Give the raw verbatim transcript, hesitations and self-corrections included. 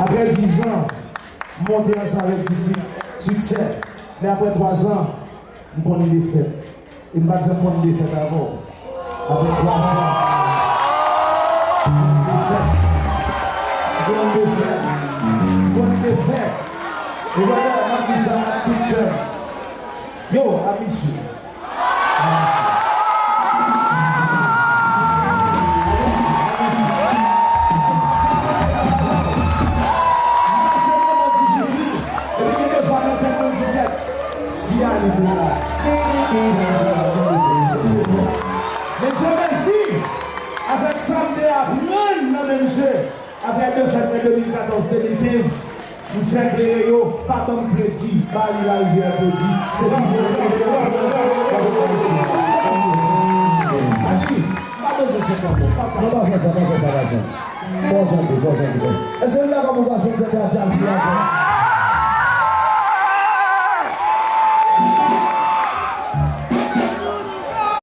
Apre diz an, m monte ansanm avèk Disip, siksè. Men apre twa zan, m konn defèt. E m pa t janm konn defèt ankò. Apre twa zan, m konn defèt. M konn defèt. M konn defèt. E wè, m ap di sa ak tout kè m. Yo, I miss you. Men Dye mèsi, avèk sa m te aprann nan men misye, apre defèt mwen de mil katòz, de mil kenz, m fè klere yo pa ban m kredi, ba li larivyè kredi. Se pou sa m te aprann nan men misye. Madi, m pa bezwen chèk ankò, papa. Non, pa fè sa, pa fè sa, gason. Fò w chante, fò w chante, fò w chante. Èske nou dakò pou pase yon chante a Djazz la?